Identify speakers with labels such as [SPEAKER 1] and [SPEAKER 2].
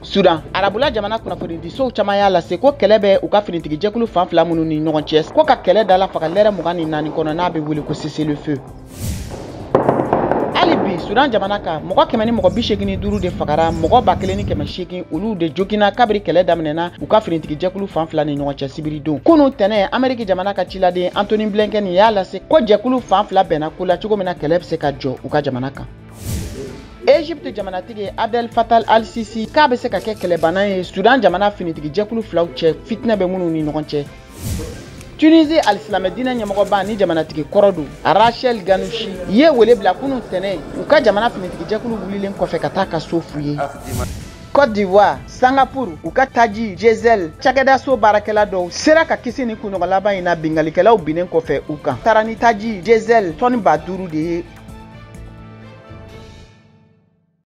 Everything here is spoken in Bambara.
[SPEAKER 1] Sudan, Arabula jamana kunnafonidisow caman y'a lase ko kɛlɛ bɛ u ka finitigijɛkulu fan fila minnu ni ɲɔgɔn cɛ, ko ka kɛlɛ dala faga lɛrɛ 24 kɔnɔ, n'a bɛ wele ko cessez-le-feu. Hali bi Sudan jamana kan, mɔgɔ 185 de fagara, mɔgɔ 1800 olu de joginna kabiri kɛlɛ daminɛna u ka finitigijɛkulu fan fila ni ɲɔgɔn cɛ sibiridon. Kunu tɛnɛ, Ameriki jamana ka ciladen Antony Blinken y'a lase ko jɛkulu fan fila bɛnna ko la cogo min na kɛlɛ bɛ se ka jɔ u ka jamana kan. Egypte jamanatigi Abdel Fattah al-Sisi k'a bɛ se ka kɛ kɛlɛbana ye Sudan jamana finitigijɛkulu filaw cɛ, fitinɛ bɛ minnu ni ɲɔgɔn cɛ. Tunisie alisilamɛ diinɛ ɲɛmɔgɔba ni jamanatigi kɔrɔ don Rachel Ghannouchi ye wele bila kunun tɛnɛ u ka jamana finitigijɛkulu wulilen kɔfɛ ka taa ka so f'u ye. Côte d'Ivoire, Singapour, u ka taji diesel cakɛdaso baarakɛla dɔw sera ka kisi ni kunɲɔgɔn laban in na bingalikɛlaw binnen kɔfɛ u kan. Taara ni taji diesel tɔni 5000 de ye.